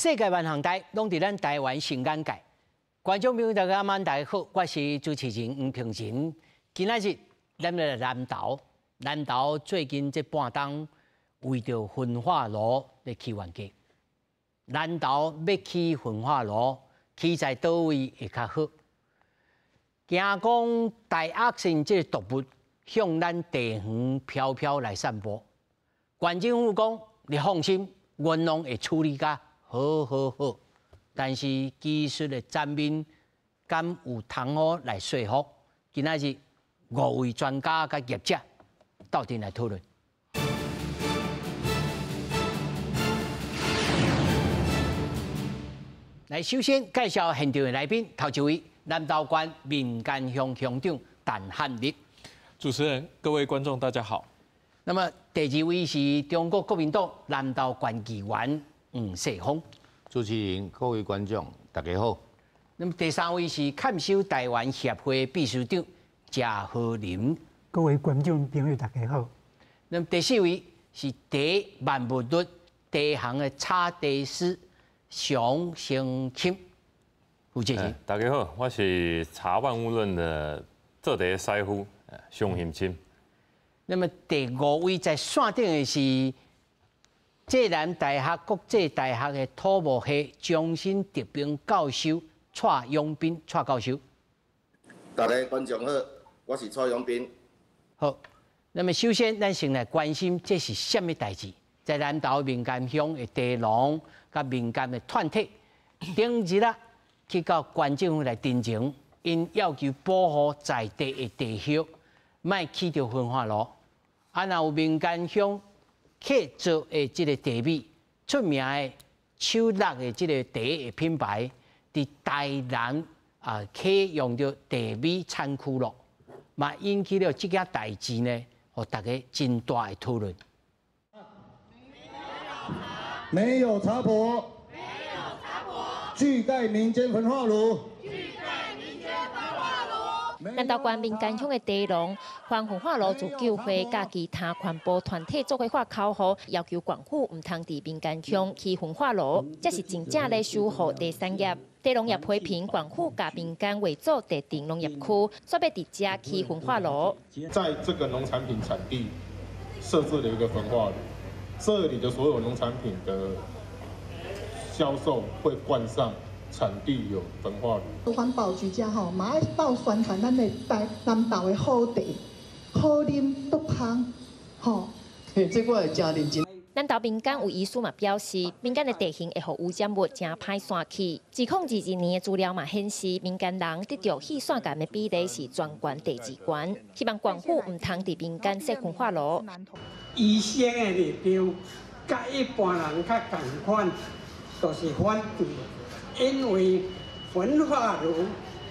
世界萬行台攏佇咱台灣新眼界。觀眾朋友大家晚大家好，我是主持人黃平仁。今仔日咱來南投，南投最近這半冬為著焚化爐咧起冤家。南投欲起焚化爐，起在佗位會較好？驚講 dioxin 這個毒物向咱地園飄飄來散播。縣政府講，你放心，阮攏會處理甲好好好。但是技術的層面，敢有通好來說服？今仔日五位專家佮業者鬥陣來討論。來，首先介紹現場的來賓，頭一位南投縣民間鄉鄉長陳漢立。主持人、各位觀眾，大家好。那麼第二位是中國國民黨南投縣議員黃世峰。主持人、各位觀眾，大家好。那麼第三位是看守台灣協會秘書長謝和林。各位觀眾朋友，大家好。那麼第四位是茶萬物論茶行的茶茶師熊成欽。負責人。大家好，我是茶萬物論的做茶師傅熊興欽。那麼第五位在線頂的是浙南大學國際大學的土木系終身特聘教授蔡永斌蔡教授。大家觀眾好，我是蔡永斌。好，那麼首先咱先來關心這是啥物代誌？在南投民間鄉的茶農佮民間的團體，頂日啊去到縣政府來陳情，𪜶要求保護在地的茶葉，莫起著焚化爐。啊，若有民間鄉客做的這個茶米出名的手落的這個茶的品牌，佇台南啊啟用著茶米產區咯，嘛引起了這件代誌呢，予大家真大的討論。沒有茶婆，沒有茶婆，拒蓋民間焚化爐。南投縣民間鄉的茶農，反焚化爐自救會佮其他環保團體做伙發口號，要求縣府毋通佇民間鄉起焚化爐，這是真正咧守護茶產業。茶農也批評縣府共民間劃做特定農業區，煞欲佇遮起焚化爐。在這個農產品產地設置了一個焚化爐，這裡的所有農產品的銷售會冠上產地有焚化爐。環保局遮吼，嘛愛鬥宣傳咱的台南投的好茶、好啉獨香，吼。嘿，這我會誠認真。南投民間有醫師嘛表示，民間的地形會予污染物誠歹散去。2022年的資料嘛顯示，民間人得著肺腺癌的比例是全國第二懸。希望縣府毋通佇民間設焚化爐。醫生的立場，佮一般人較仝款，就是反對。因為焚化爐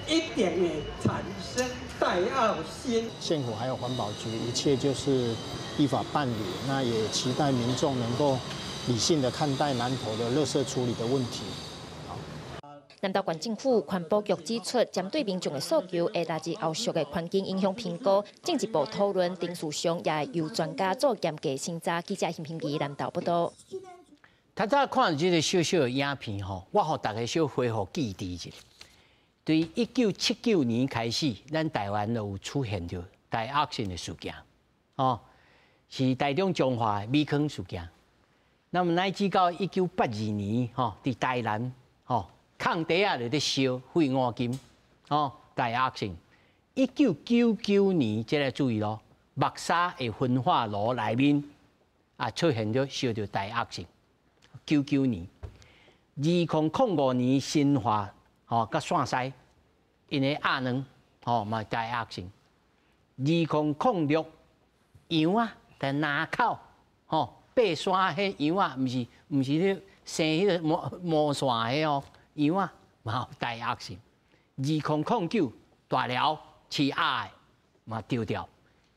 一定會產生戴奧辛。縣府還有環保局，一切就是依法辦理。那也期待民眾能夠理性的看待南投的垃圾處理的問題。南投縣政府環保局指出，針對民眾的訴求，會納入後續的環境影響評估，進一步討論，程序上也會由專家做嚴格審查。記者邢平儀南投報導。頭拄看這個小小的影片吼，我予大家小恢復記憶一下。對1979年開始，咱台灣就有出現著 dioxin 的事件，哦，是台中彰化的米坑事件。那麼乃至到1982年，吼，佇台南，吼，空地仔就咧燒廢五金，吼，dioxin。1999年，這個注意咯，木柵的焚化爐內面啊出現著燒著 dioxin。99年，2005年新化吼佮線西，𪜶的鴨卵吼嘛 dioxin。2006羊仔佇林口吼爬山彼羊仔，毋是毋是咧生彼个毛毛線彼哦，羊仔嘛有 dioxin。2009大寮飼鴨的嘛著著。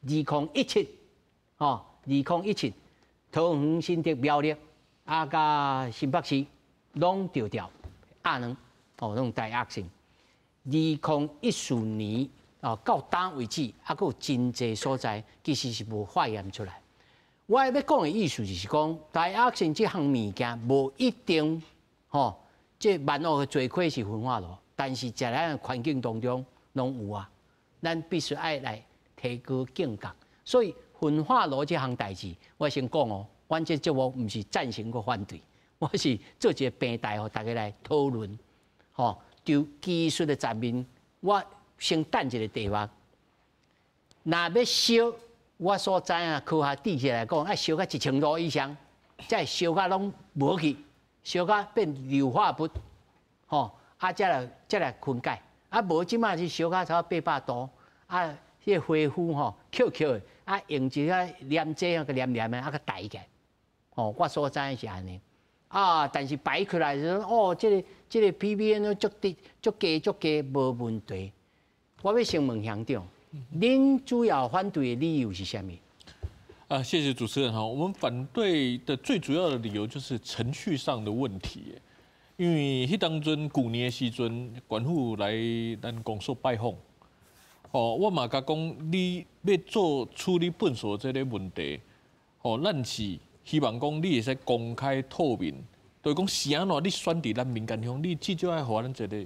2017吼，2017桃園新竹苗栗。啊，佮新北市攏著著鴨卵，哦，攏 dioxin。2014年哦，到今為止，猶閣有真濟所在其實是無化驗出來。我欲講的意思就是講，dioxin 這項物件無一定吼吼，這萬惡的罪魁是焚化爐，但是在咱環境當中攏有啊，咱必須愛來提高警覺。所以焚化爐這項代誌，我先講哦，阮這節目毋是贊成閣反對，我是做一個平台，予大家來討論。吼，就技術的層面，我先等一個題目。若欲燒，我所知影科學知識來講，愛燒到1000度以上，才會燒甲攏無去，燒甲變硫化物，吼，啊，才來分解。啊，無這馬是燒到差不多800度，啊，彼個灰灰吼，抾抾的，啊，用一個黏劑啊，閣黏黏的，啊，閣抬起來。吼，我所知影是按呢。啊，但是擺出來就說，哦，這個 ppm 都足低、足低、足低，無問題。我欲先問鄉長，恁主要反對的理由是啥物？啊，謝謝主持人哈。我們反對的最主要的理由就是程序上的問題。因為彼當陣舊年的時陣，縣府來咱公所拜訪，哦，我嘛共講，你欲做處理糞埽這個問題，哦，咱是希望講你會使公開透明，就是講是按怎你選佇咱民間鄉，你至少愛予咱一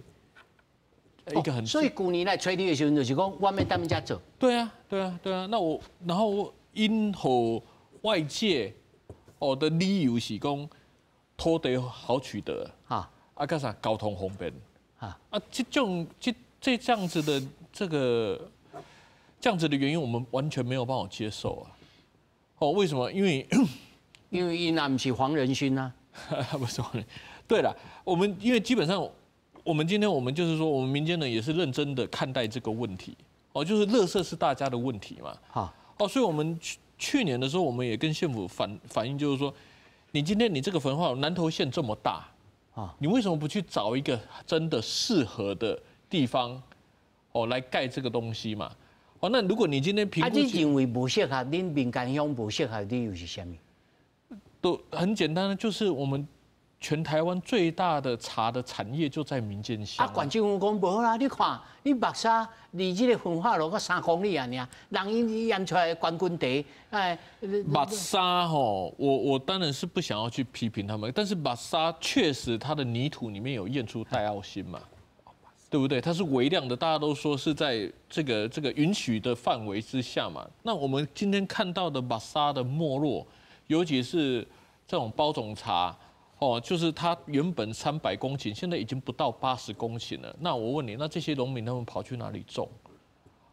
個一個很。所以舊年來揣你的時陣，就是講我欲踮遮做。對啊，對啊，對啊。那我然後𪜶予外界哦的理由是講土地好取得，啊，啊，閣啥交通方便，啊，這種這樣子的這個這樣子的原因，我們完全沒有辦法接受啊。哦，為什麼？因為𪜶也毋是黃仁勳啊，不是黃仁。對了，我們因為基本上，我們今天我們就是說，我們民間人也是認真的看待這個問題。哦，就是垃圾是大家的問題嘛。好。哦，所以我們去年的時候，我們也跟縣府反映，就是說，你今天你這個焚化南投縣這麼大，啊，你為什麼不去找一個真的適合的地方，哦，來蓋這個東西嘛？哦，那如果你今天評估，啊，你認為無適合，恁民間鄉無適合，理由是啥物？都很簡單，就是我們全台灣最大的茶的產業就在民間鄉。啊，縣政府講無啦，你看你木柵離這個焚化爐閣3公里爾，人𪜶驗出來冠軍茶，哎。木柵吼，我當然是不想要去批評他們，但是木柵確實它的泥土裡面有驗出戴奧辛嘛，對不對？它是微量的，大家都說是在這個允許的範圍之下嘛。那我們今天看到的木柵的沒落，尤其是這種包種茶，哦，就是它原本300公頃，現在已經不到80公頃了。那我問你，那這些農民他們跑去哪裡種？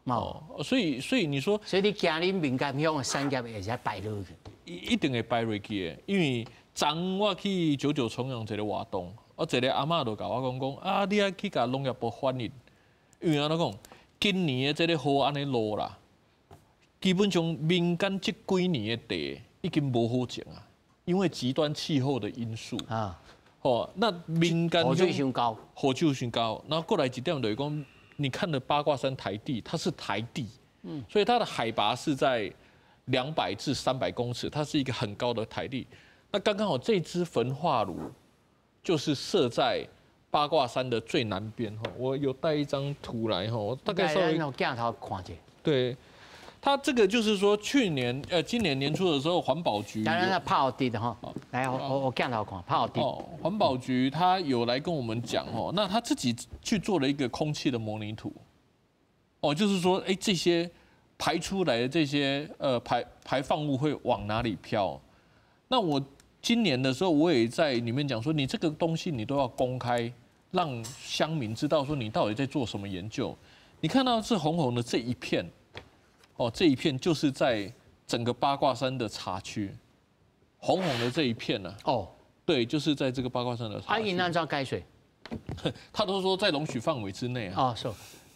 哦，所以你說，所以你驚恁民間鄉的產業會使敗落去？一定會敗落去的，因為昨我去九九重陽一個活動，我一個阿嬤就共我講講，啊，你愛去共農業部反映，因為按怎講，今年的這個雨按呢落啦，基本上民間這幾年的茶已經無好種啊，因為極端氣候的因素啊，哦，那民間雨水傷高，雨水傷高，然後過來一點就是講，你看的八卦山台地，它是台地，所以它的海拔是在200至300公尺，它是一個很高的台地。那剛剛好這支焚化爐就是設在八卦山的最南邊哈，我有帶一張圖來哈，我大概稍微鏡頭看一下。對，它這個就是說去年今年年初的時候，環保局當然拍予直的哈，來我鏡頭看拍予直。哦，環保局他有來跟我們講哦，那他自己去做了一個空氣的模擬圖，哦，就是說哎這些排出來的這些排放物會往哪裡飄？那我今年的時候，我也在裡面講說，你這個東西你都要公開，讓鄉民知道說你到底在做什麼研究。你看到是紅紅的這一片，哦，這一片就是在整個八卦山的茶區，紅紅的這一片呢。哦，對，就是在這個八卦山的茶區。啊，𪜶按怎解說？他都說在容許範圍之內啊。哦，是。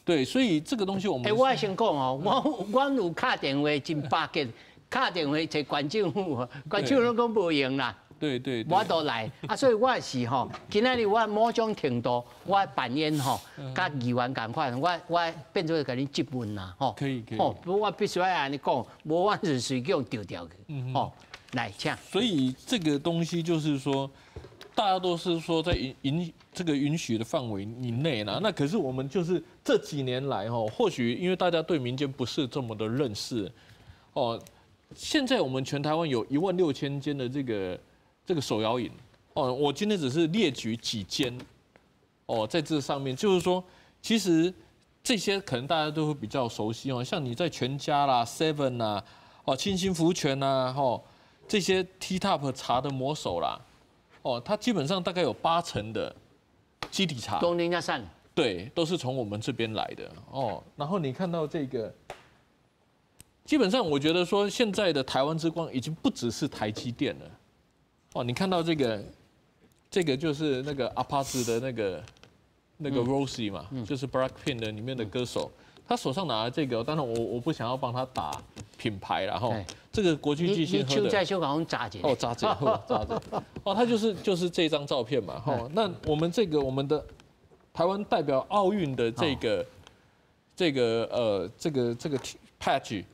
對，所以這個東西我們。欸，我先講哦，我有敲電話真巴結，敲電話揣縣政府，縣政府攏講無閒啦。對對。無法度來，啊，所以我是吼，今仔日我某種程度我扮演吼，佮議員仝款，我變做共你質問啦，吼。可以可以。吼，我必須愛按呢講，無我就隨叫丟掉去。吼，來，請。所以這個東西就是說，大家都是說在這個允許的範圍以內啦。那可是我們就是這幾年來吼，或許因為大家對民間不是這麼的認識，哦，現在我們全台灣有16000間的這個手搖飲，哦，我今天只是列举几间，哦，在这上面就是说，其实这些可能大家都会比较熟悉哦，像你在全家啦、Seven 啦、哦、清新福泉呐、吼这些 T Top 茶的魔手啦，哦，它基本上大概有8成的基底茶，东林家散，对，都是从我们这边来的哦。然后你看到这个，基本上我觉得说现在的台湾之光已经不只是台积电了，哦，你看到这个。这个就是那个阿帕斯的那个 Rosé 嘛，就是 Blackpink 的里面的歌手，他手上拿的这个，当然我不想要帮他打品牌，然后这个国际巨星喝的，在香港扎姐哦，扎姐，扎姐，哦，他就是这张照片嘛，哈，那我们这个我们的台湾代表奥运的这个 patch，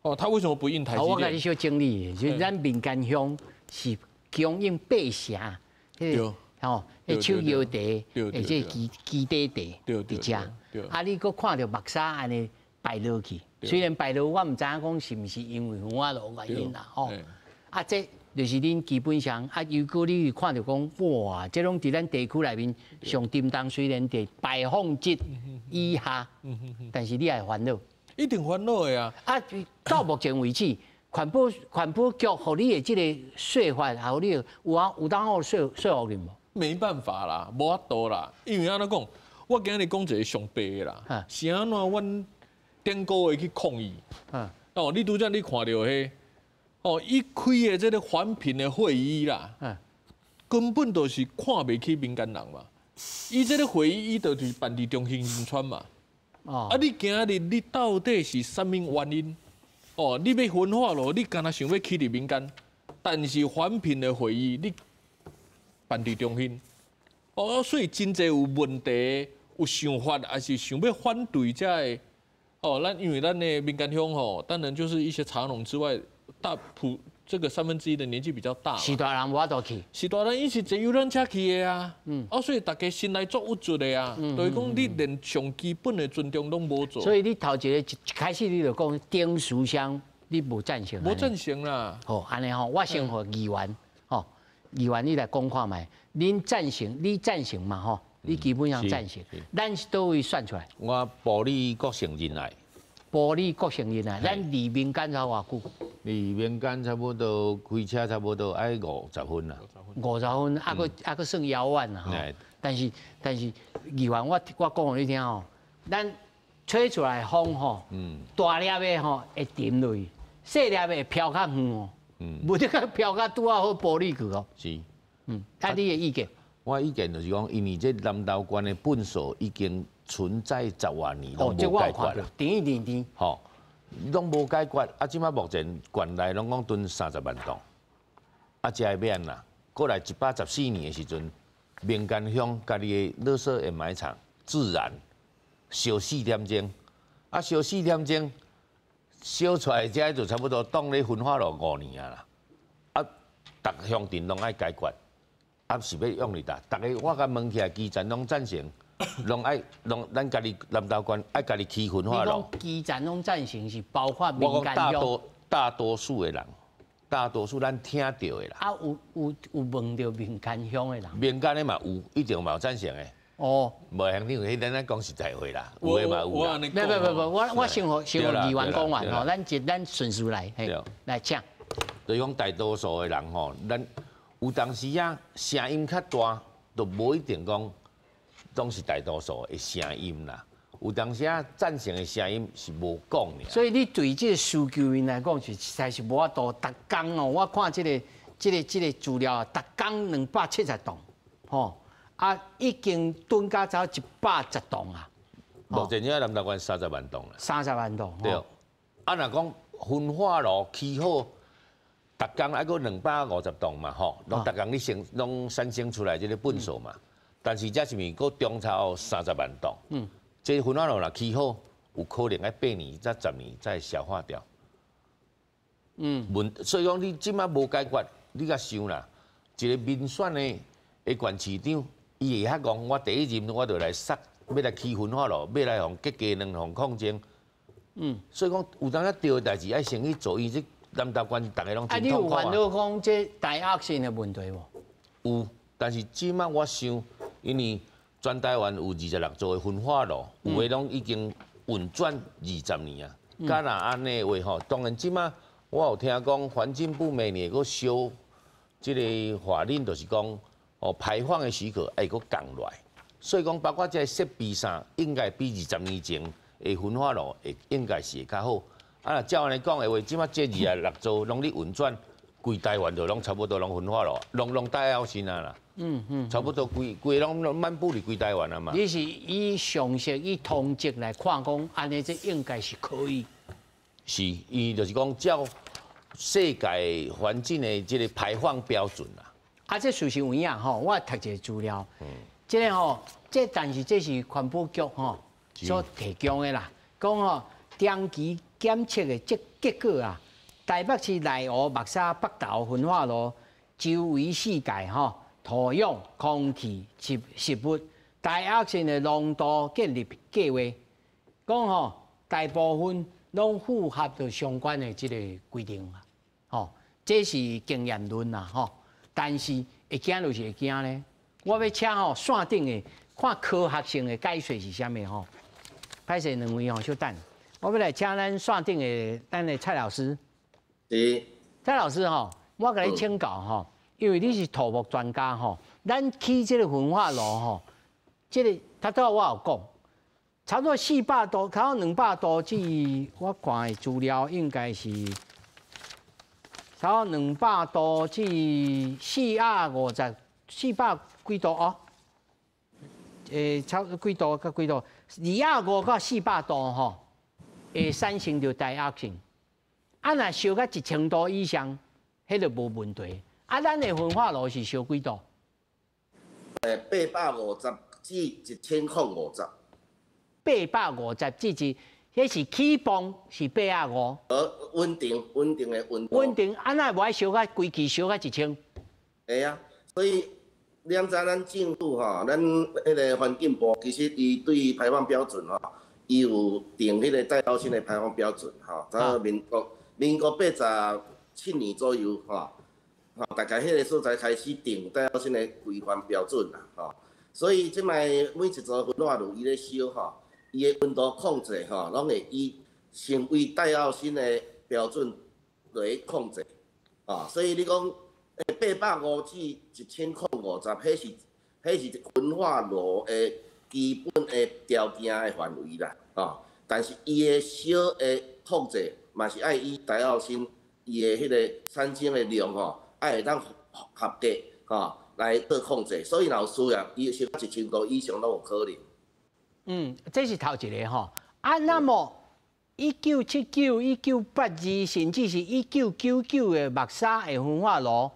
哦，他为什么不印台积电？我共你小整理，就咱民间乡是供应八成。对，吼，彼手摇茶，或者基底茶，伫遮。啊，你阁看著目屎按呢排落去，虽然排落，我毋知影讲是毋是因为焚化炉原因啦，吼。啊，这就是恁基本上啊，如果你看著讲，哇，这拢伫咱地区内面上沉重，虽然伫排放值以下，但是你也会烦恼。一定烦恼的啊！啊，到目前为止，环保局予你的这个说法，予你有啊有当好说服你无？没办法啦，无法度啦，因为按怎讲，我今日讲一个上白的啦，是按怎阮顶个月去抗议？哦，你拄才你看著彼，哦，伊开的这个环评的会议啦，根本就是看袂起民间人嘛。伊这个会议，伊就是办伫中兴新村嘛。哦，啊，你今日你到底是啥物原因？哦，你欲焚化炉，你敢若想欲起伫民间，但是环评的会议你办伫中兴，哦，所以真济有问题、有想法，还是想欲反对遮的，哦，咱因为咱的民间乡吼，当然就是一些茶农之外，大普这个1/3的年纪比较大，是大人无法度去，是大人伊是坐游览车去的啊，哦，所以大家心内足郁卒的啊，就是讲你连上基本的尊重拢无做。所以你头一个一开始你就讲丁书香，你无赞成？无赞成啦。好，按呢吼，我先予议员，吼，议员你来讲看觅，恁赞成，你赞成嘛吼？你基本上赞成，咱是佗位选出来？我埔里国成仁爱。埔里国成仁爱，咱离民间才偌久？离民间差不多开车差不多爱50分啦。50分，啊阁算遥远啦吼。但是议员，我讲予你听吼，咱吹出来风吼，大粒的吼会沉落去，细粒的会飘较远哦。无得个飘较拄仔好埔里去哦。是。啊，你的意见？我意见就是讲，因为这南投县的粪扫已经存在十外年，拢无解决啦。甜甜甜。吼，拢无解决。啊，这摆目前县内拢讲囤30万吨，啊，这会欲按怎？过来114年的时阵，民间乡家己的垃圾掩埋场自燃，烧4点钟，啊，烧四点钟，烧出来这就差不多当咧焚化炉5年啊啦。啊，逐乡镇拢爱解决。啊，是欲用伫佗？逐个我共问起来，基层拢赞成，拢爱拢咱家己南投县爱家己起焚化炉。基层拢赞成是包括民间大多大多数的人，大多数咱听著的啦。啊，有问著民间乡的人？民间的嘛有，一定嘛有赞成的。哦，无乡长，彼咱咱讲实在话啦，有的嘛有啦。不不不不，我先予议员讲完吼，咱顺序来，来请。就是讲大多数的人吼，咱。有当时啊，声音较大，都无一定讲拢是大多数的声音啦。有当时啊，赞成的声音是无讲的。所以你对这个需求面来讲，是实在是无法度。逐工哦，我看这个资料啊，逐工270吨，吼啊，已经囤甲走110吨啊。目前这南投县30万吨啦。30万吨。对。啊，若讲焚化炉起好。逐工爱阁250吨嘛，吼，拢逐工咧生，拢产生出来这个粪扫嘛。但是这是毋是阁中差30万吨？这焚化炉若起好，有可能爱8年才10年才会消化掉。问，所以讲你这摆无解决，你共想啦，一个民选的县市长，伊会遐讲，我第一任我就来杀，欲来起焚化炉，欲来予结鸡卵予抗争。所以讲有当时对的代志爱先去做，伊这南投县逐个拢真痛苦啊。啊，你有烦恼讲这 dioxin 的问题无？有，但是這馬我想，因為全台灣有26座的焚化爐，有的攏已經運轉20年啊。敢若按呢話吼，當然這馬我有聽講，環境部每年閣修這个法令，就是講哦排放的許可愛閣降落來，所以講包括這个設備啥，應該比20年前的焚化爐會應該是會較好。啊，若照按呢講的話，這馬這26座攏咧運轉，規台灣就攏差不多攏焚化爐，攏帶奧辛啊啦。差不多規規攏滿布佇規台灣啊嘛。你是以常識、以通則來看，講按呢這應該是可以。是，伊就是講照世界環境的這个排放標準啦。啊，這事實有影吼，我讀一个資料。這个吼，這但是這是環保局吼所提供的啦，講吼長期檢測的這結果啊，台北市內湖、木柵、北投焚化爐周圍四界吼，土壤、空氣、食物、大奧辛的濃度建立計劃，講吼大部分攏符合著相關的這个規定啊，吼，這是經驗論啦，吼。但是會驚就是會驚咧，我欲請吼線頂的看科學性的解說是啥物吼。歹勢兩位吼，小等，我欲來請咱線頂的咱的蔡老師。是。蔡老師吼，我共你請教吼，因為你是土木專家吼，咱起這个焚化爐吼，這个頭拄我有講，差不多400度，差不多200度至，我看的資料應該是差不多200度至450，400幾度哦。差不多幾度到幾度？250到400度吼，會產生著大壓性。啊，若燒到1000度以上，彼就無問題。啊，咱的焚化爐是燒幾度？850至1050。 850至一，彼是起泵是850。穩定穩定的溫度。穩定，啊，哪會無愛燒到規氣燒到1000？會啊，所以你知咱政府吼，咱彼个環境部其實伊對排放標準吼，伊有定彼个帶奧辛的排放標準吼，到民國87年左右吼，吼大概彼个所在開始定帶奧辛的規範標準啦吼，所以這擺每一座焚化爐伊咧燒吼，伊的溫度控制吼，攏會以成為帶奧辛的標準來控制，啊，所以你講850至1050，彼是焚化爐的基本的條件的範圍啦，啊，但是伊的燒的控制嘛是愛以帶奧辛伊的彼个產生的量吼，愛會當合格吼來做控制，所以若有需要，伊燒到1000度以上攏有可能。這是頭一个吼。啊，那麼1979、1982，甚至是1999的木柵的焚化爐，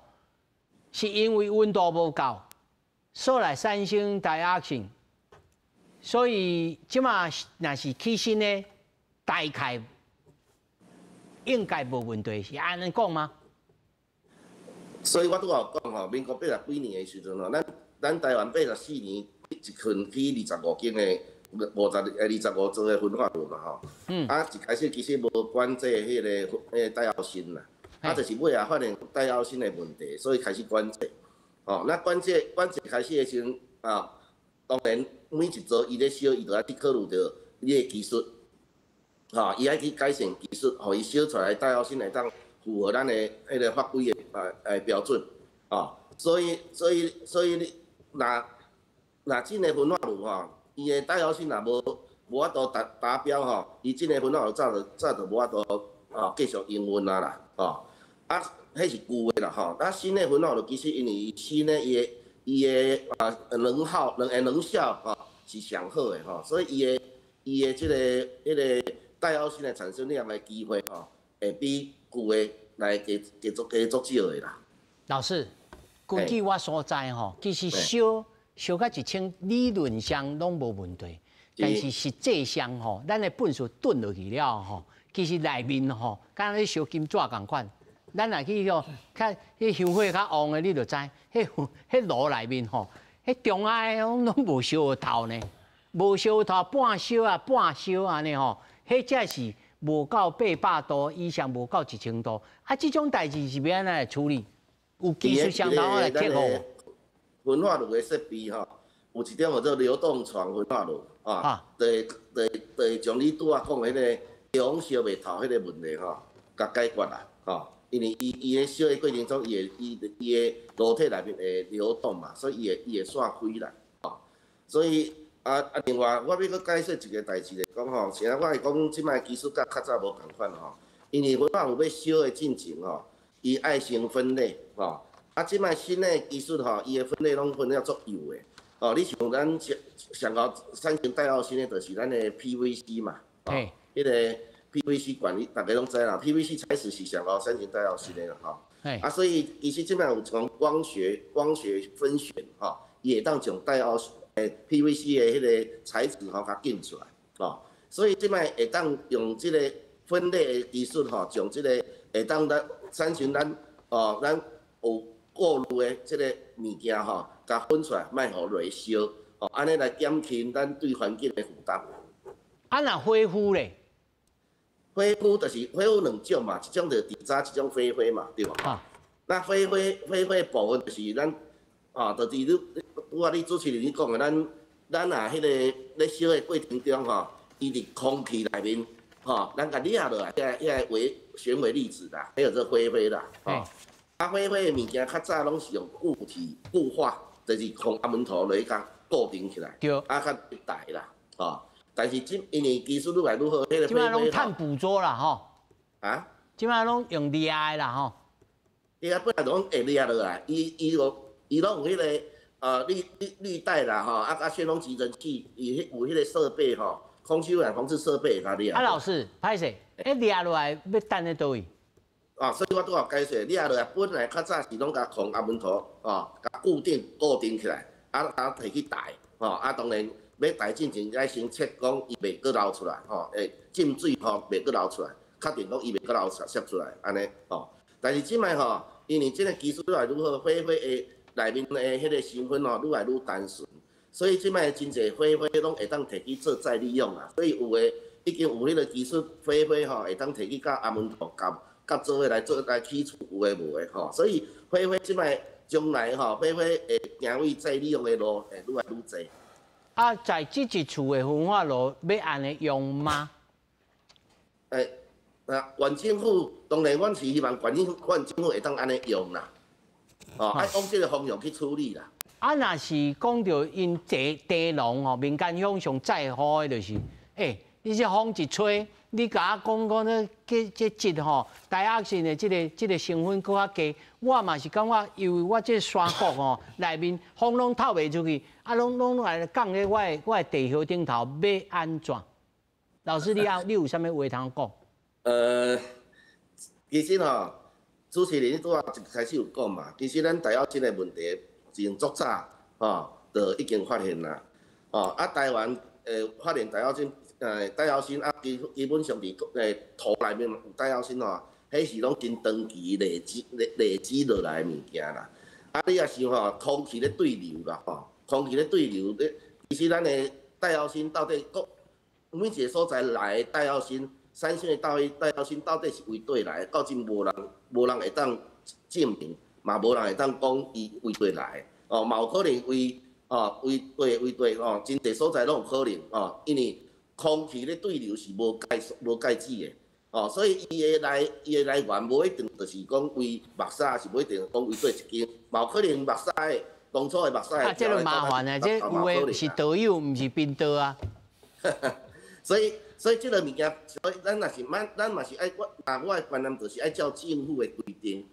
是因為溫度無夠，所來產生大壓性。所以這馬若是起新的，大概應該無問題，是按呢講嗎？所以我拄仔有講吼，民國80幾年的時陣吼，咱台灣84年一群起25間的25座的焚化爐嘛吼。啊，一開始其實無管制彼个帶奧辛啦，啊，就是尾仔發現帶奧辛的問題，所以開始管制。吼，那管制開始的時陣啊，當然每一座伊咧燒，伊就愛去考慮著伊的技術，吼，伊愛去改善技術，予伊燒出來帶奧辛會當符合咱的彼个法規的標準，吼，所以你若這个焚化爐吼，伊的帶奧辛若無法度達標吼，伊這个焚化爐早就無法度吼繼續營運啊啦，吼，啊，彼是舊的啦吼，啊新的焚化爐其實因為新的伊的啊能耗能效吼是上好的吼，所以伊的這个彼个帶奧辛的產生量的機會吼，會比舊的來加足少的啦。老師，根據我所知吼，其實燒到1000理論上攏無問題，但是實際上吼，咱的糞埽燉落去了吼，其實內面吼，敢若咧燒金紙仝款。咱若去吼，較彼香火較旺的，你就知，彼爐內面吼，彼中間攏無燒透呢，無燒透，半燒啊半燒按呢吼，彼才是無夠800度以上，無夠1000度。啊，這種代誌是欲按怎來處理？有技術上頭來克服。焚化爐的設備吼，有一種叫做流動床焚化爐，啊，就會將你拄仔講彼個地燒袂透彼個問題吼，共解決啦，吼。因為伊咧燒的過程中，伊會伊伊的爐體內面會流動嘛，所以伊會散開啦，吼。所以啊，另外我欲閣解釋一個代誌來講吼，像我會講這擺技術佮較早無仝款吼，因為焚化爐欲燒的進前吼，伊愛先分類吼。啊，這擺新的技術吼，伊的分類攏分了足幼的，哦，你像咱上上高產生戴奧辛的，就是咱的 PVC 嘛，哦，彼個 PVC 管，你逐家攏知啦，PVC 材質是上高產生戴奧辛的啦，吼。啊，所以其實這擺有一種光學分選，吼，伊會當將戴奧欸 PVC 的彼個材質吼，共揀出來，吼。所以這擺會當用這個分類的技術，吼，將這個會當咱產生咱哦，咱有過濾的這個物件吼，共分出來，莫予落燒，吼，按呢來減輕咱對環境的負擔。啊，若火灰咧？火灰就是火灰兩種嘛，一種就是滌渣，一種飛灰嘛，對無？啊。那飛灰部分就是咱，啊，就是你拄仔你主持人你講的，咱若彼個咧燒的過程中吼，伊佇空氣內面，吼，咱共掠落來，遐個微懸微粒子啦，彼叫做飛灰啦，吼。啊，飛灰的物件較早攏是用固體固化，就是用阿門塗來共固定起來，啊，較大啦，吼。但是這因為技術愈來愈好，彼個這擺攏碳捕捉啦，吼。啊？這擺攏用掠的啦，吼。對啊，本來攏會掠落來，伊攏有彼個濾袋啦，吼，啊，旋風集塵器，伊彼有彼個設備吼，空氣污染防治設備會共掠。啊，老師，歹勢，彼掠落來欲擲佇佗位？啊，所以我拄仔解釋，掠落來本來較早是攏共控阿門塗，吼，共固定起來，啊，提去焚，吼，啊，當然欲焚進前愛先測講伊袂閣流出來，吼，會浸水吼袂閣流出來，確定講伊袂閣流出釋出來，按呢，吼。但是這擺吼，因為這個技術愈來愈好，火灰的內面的彼個成分吼愈來愈單純，所以這擺真濟火灰攏會當提去做再利用啊。所以有的已經有彼個技術，火灰吼會當提去佮阿門塗佮做伙來做來去除有的無的吼。所以火灰這擺將來吼，火灰會行為再利用的路會愈來愈濟。啊，在這一次的焚化爐欲按呢用嗎？欸，啊，縣政府當然，阮是希望縣政府會當按呢用啦，哦，愛往這個方向去處理啦。啊，若是講著𪜶茶農吼，民間鄉上在乎的就是，欸，你這風一吹，你共我講講咧，這這質吼，戴奧辛的這個成分閣較低，我嘛是感覺，因為我這山谷吼內面風攏透袂出去，啊，攏來降咧我的地葉頂頭，欲按怎？老師，你有啥物話通講？其實吼，主持人你拄仔一開始有講嘛，其實咱戴奧辛的問題，從足早吼就已經發現啦。哦，啊，台灣發現戴奧辛，戴奧辛啊，基本上佇土內面有戴奧辛吼，彼是攏真長期累積落來的物件啦。啊，你若想吼，空氣咧對流啦，吼，空氣咧對流，咧其實咱的戴奧辛到底閣每一個所在來的戴奧辛產生的戴奧辛到底是為佗來的？到今無人會當證明，嘛無人會當講伊為佗來的。哦，嘛有可能為哦為佗為佗哦，真濟所在攏有可能哦，因為空氣咧對流是無介質的，哦，所以伊的來源無一定就是講為木沙，是無一定講為佗一間，嘛有可能木沙的當初的木沙的。啊，這個麻煩啊，這有的是道友，毋是貧道啊。所以這個物件，所以咱若是咱咱嘛是愛我，啊，我的觀念就是愛照政府的規定，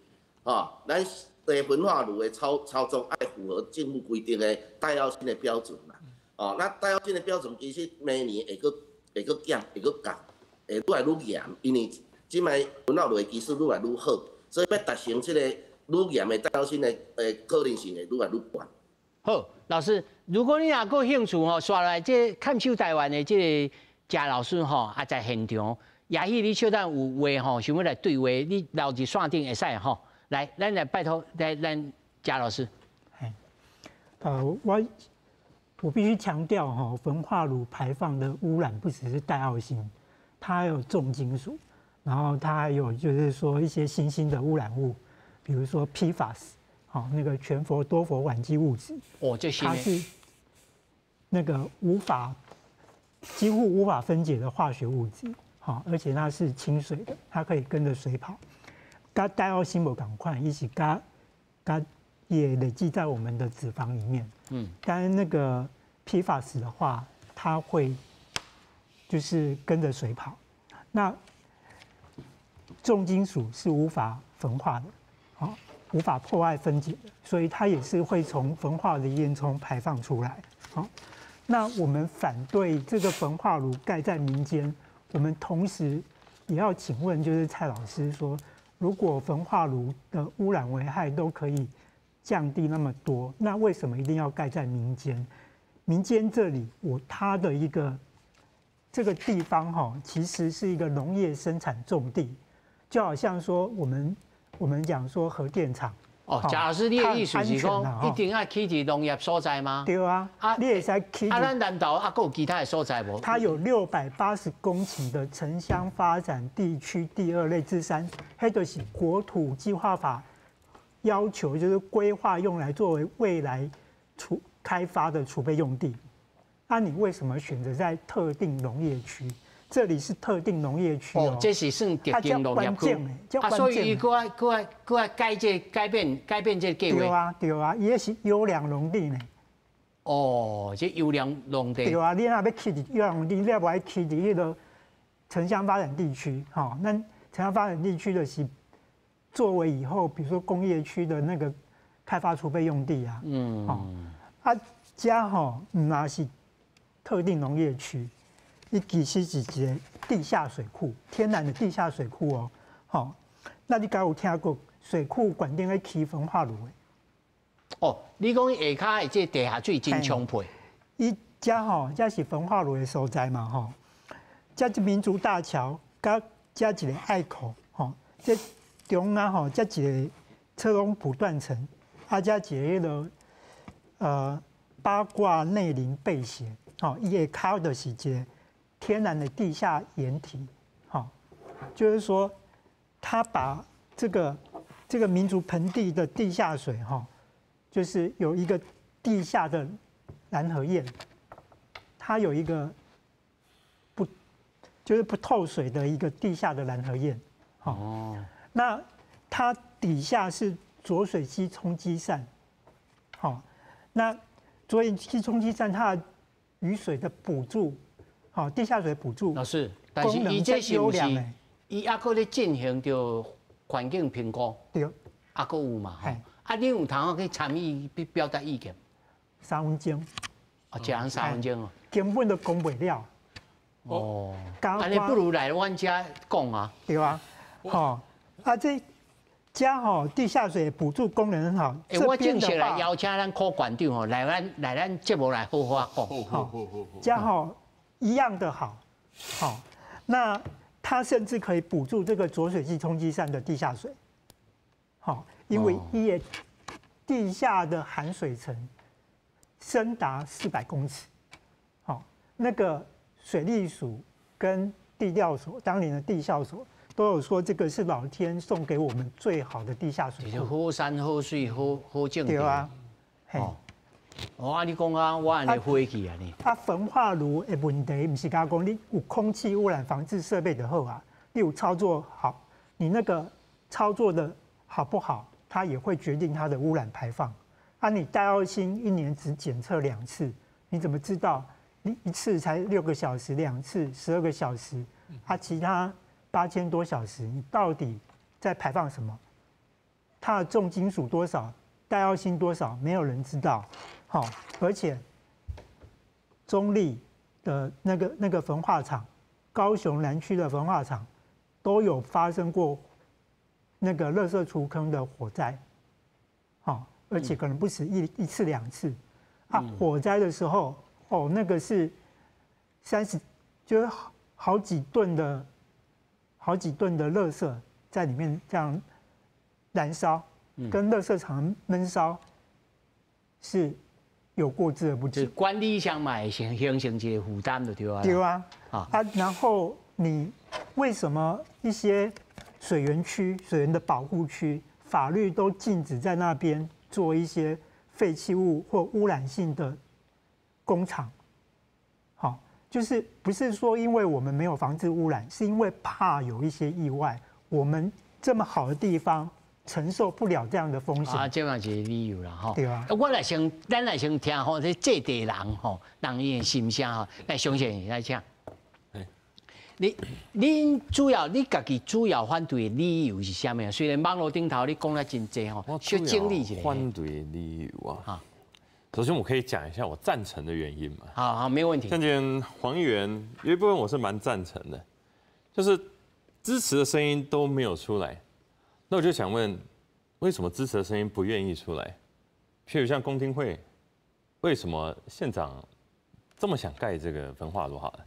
吼，咱地焚化爐的操作愛符合政府規定的戴奧辛的標準啦。哦，那戴奧辛的標準其實每年會閣減，會閣降，會愈來愈嚴，因為這擺焚化爐的技術愈來愈好，所以欲達成這個愈嚴的戴奧辛的可能性會愈來愈懸。好，老師，如果你若閣興趣吼，紲來這看守台灣的這個謝老師吼，也在現場，也許你小等有話吼，想欲來對話，你留佇線頂會使吼。來，咱來拜託，來咱謝老師。我必須強調哈，焚化爐排放的污染不只是戴奧辛，它還有重金屬，然後它還有就是說一些新興的污染物，比如說 PFAS。好，那个全氟多氟烷基物质。哦，这是它是那个无法几乎无法分解的化学物质，好，而且它是亲水的，它可以跟着水跑。佮戴奥辛无仝款，伊是佮佮也累积在我们的脂肪里面。但是那个 PFAS 的话，它会就是跟着水跑。那重金属是无法焚化的，好，无法破坏分解的，所以它也是会从焚化的烟囱排放出来。好，那我们反对这个焚化炉盖在民间，我们同时也要请问，就是蔡老师说，如果焚化炉的污染危害都可以降低那么多，那为什么一定要盖在民间？民间这里，我它的一个这个地方哈，其实是一个农业生产重地，就好像说我们讲说核电厂。哦，贾老师，你的意思是讲一定要起佇农业所在吗？对啊，啊，你會使起。啊，咱南投啊，閣有其他的所在無？它有680公頃的城乡发展地区第二类之三，彼就是国土计划法要求，就是规划用来作为未来储开发的储备用地。那你为什么选择在特定农业区？这里是特定农业区哦，这是算特定农业区啊，所以伊閣愛閣愛閣愛改這改變改變這個計劃。對啊，對啊，伊彼是優良農地呢。哦，這優良農地。對啊，你若欲起佇優良農地，你也無愛起佇彼個城鄉發展地區，吼，咱城鄉發展地區就是作為以後，比如說工業區的那個開發儲備用地啊。哦，啊，遮吼毋但是特定農業區。伊其實是一個地下水庫，天然的地下水庫哦，吼，那你敢有聽過水庫懸頂咧起焚化爐的？哦，你講下跤的這地下水真充沛。伊遮吼，遮是焚化爐的所在嘛，吼。遮這民族大橋，佮遮一个隘口，吼，這中間吼，遮一個車籠埔斷層，啊，遮一个彼个八卦內林背斜，吼，伊下跤就是一個天然的地下掩體，好，就是說，他把這個民族盆地的地下水，哈，就是有一個地下的攔河堰，它有一個不，就是不透水的一個地下的攔河堰，哦，那它底下是濁水溪沖積扇，好，那濁水溪沖積扇它的雨水的補助。好，地下水補助。老師，但是伊這是毋是？伊猶閣咧進行著環境評估。對。猶閣有嘛？吼。啊，你有通去參與去表達意見？ 3分鐘。哦，一人3分鐘哦。根本都講袂了。哦。按呢不如來阮遮講啊。對啊。吼，啊這遮吼地下水補助功能很好。欸，我正式來邀請咱柯館長吼來咱節目來好好講。好。遮吼。一樣的好，好，那它甚至可以補助這個濁水溪沖積扇的地下水，好，因為伊的地下的含水層深達400公尺，好，那個水利署跟地調所當年的地調所都有說，這個是老天送給我們最好的地下水庫。好山好水好好景。對啊，哦，啊！你講啊，我按呢火氣啊你。啊，焚化爐的問題，毋是焦講你有空氣污染防治設備就好啊，你有操作好，你那個操作的好不好，它也會決定它的污染排放。啊，你戴奧辛一年只檢測兩次，你怎麼知道？你一次才6個小時，兩次12個小時，啊，其他8000多小時，你到底在排放什麼？它的重金屬多少？戴奧辛多少？沒有人知道。好，而且中壢的那個焚化廠，高雄南區的焚化廠都有發生過那個垃圾除坑的火災，好，而且可能不止一次兩次。啊，火災的時候，哦，那個是30，就是好幾噸的垃圾在裡面這樣燃燒，跟垃圾場悶燒是有過之而不及。管理上嘛會形成一個負擔就對啊。對啊。啊，然後你為什麼一些水源區、水源的保護區，法律都禁止在那邊做一些废弃物或污染性的工厂。好，就是不是说因为我们没有防治污染，是因为怕有一些意外，我们这么好的地方承受不了这样的风险。啊，这嘛是理由啦，吼。对啊。我来先，咱来先听吼，这这地人吼，人伊的心声吼，来，相信来请。你主要你家己主要反对的理由是啥物啊？虽然网路顶头你讲了真济吼，小整理一下。反对的理由啊，首先我可以讲一下我赞成的原因嘛。好好，没问题。像今天黄议员有一部分我是蛮赞成的，就是支持的声音都没有出来，那我就想问，为什么支持的声音不愿意出来？譬如像公听会，为什么县长这么想盖这个焚化炉？好了，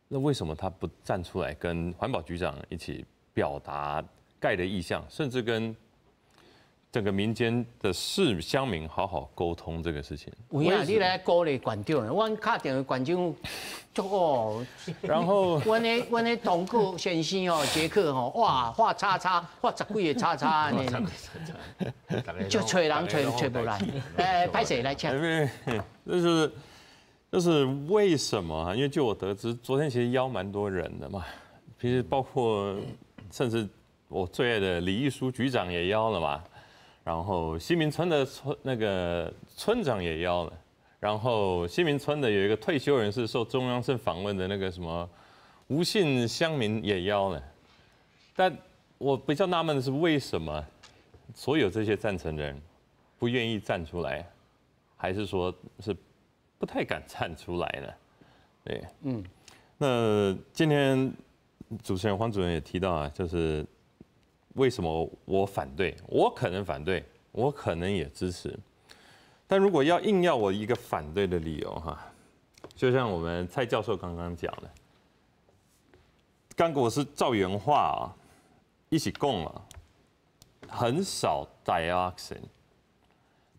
那为什么他不站出来跟环保局长一起表达盖的意向，甚至跟整个民间的市乡民好好沟通这个事情？有影，你来鼓励县长，我敲电话县长，足哦。然后，阮的同学先生哦，杰克吼，哇，画叉叉，画十几个叉叉呢，就揣人揣揣无来。哎，歹势来请。这是为什么啊？因为就我得知，昨天其实邀蛮多人的嘛，其实包括甚至我最爱的李玉书局长也邀了嘛，然后新民村的村那个村长也邀了，然后新民村的有一个退休人士受中央社访问的那个什么吴姓乡民也邀了，但我比较纳闷的是，为什么所有这些赞成人不愿意站出来，还是说是不太敢站出来呢？对，那今天主持人黄主任也提到啊，就是为什么我反对？我可能反对，我可能也支持，但如果要硬要我一个反对的理由哈，就像我们蔡教授刚刚讲的，刚刚我是照原话啊，一起讲了，很少 dioxin。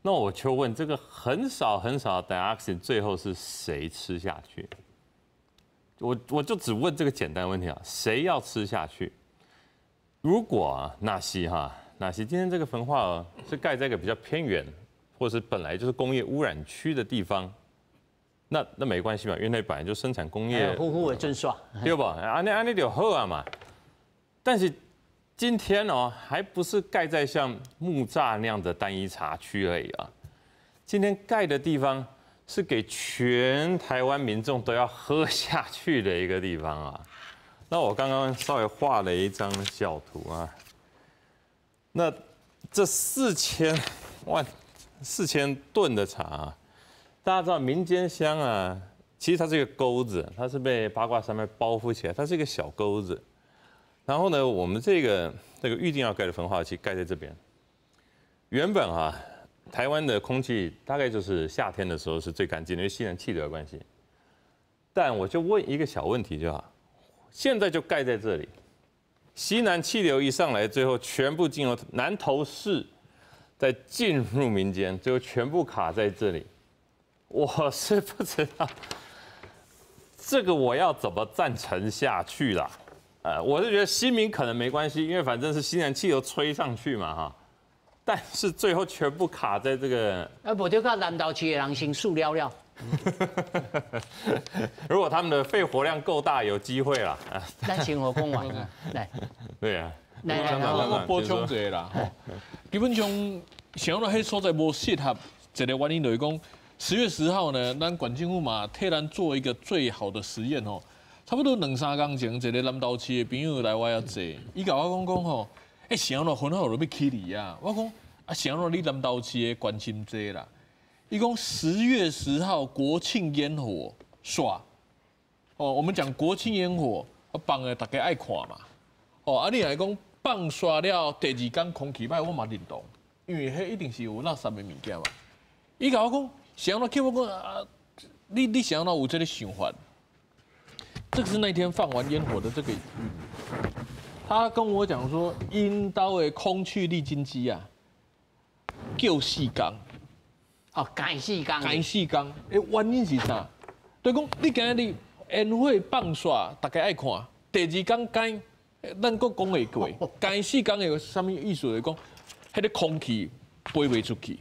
那我就问，这个很少很少的 dioxin 最后是谁吃下去？我就只问这个简单问题啊，谁要吃下去？如果啊，若是哈，若是今天这个焚化是盖在一个比较偏远，或是本来就是工业污染区的地方，那没关系嘛，因为那本来就生产工业，呼呼的真爽，对吧？按呢按呢就好啊嘛。但是今天哦，还不是盖在像木栅那样的单一茶区而已啊。今天盖的地方是给全台湾民众都要喝下去的一个地方啊。那我刚刚稍微画了一张小图啊。那这4000万4000吨的茶啊，大家知道民间乡啊，其实它是一个沟子，它是被八卦山脉包覆起来，它是一个小沟子。然后呢，我们这个预定要盖的焚化器盖在这边。原本啊，台湾的空气大概就是夏天的时候是最干净的，因为西南气流的关系。但我就问一个小问题就好，现在就盖在这里，西南气流一上来，最后全部进入南投市，再进入民间，最后全部卡在这里。我是不知道这个我要怎么赞成下去啦。我是觉得新民可能没关系，因为反正是西南气流吹上去嘛，哈。但是最后全部卡在这个，啊，无就靠南投市的人先输了了。如果他们的肺活量够大，有机会啦。咱先予讲完，来。对啊。来来来，我补充一下啦。基本上，想到彼所在无适合，一个原因就是讲，10月10号呢，咱县政府嘛替咱做一个最好的实验吼。差不多两三工前，一个南投市的朋友来我遐坐，伊共我讲讲吼，欸，啥咯，焚化炉欲起哩啊？我讲啊，啥咯，你南投市的关心这啦。伊讲10月10号国庆烟火煞，哦，我们讲国庆烟火，放的大家爱看嘛。哦，啊，你来讲放煞了，第二工空气歹，我嘛认同，因为彼一定是有垃圾的物件嘛。伊共我讲，啥咯，叫我讲啊，你啥咯有这个想法？这个是那天放完烟火的这个云，他跟我讲说，𪜶兜的空气滤净机啊，叫四工，哦，改四工，改四工，欸，原因是啥？对讲，你今日烟火放煞，大家爱看。第二工改，咱阁讲会过，改四工有啥物意思？就是讲，彼个空气飞袂出去。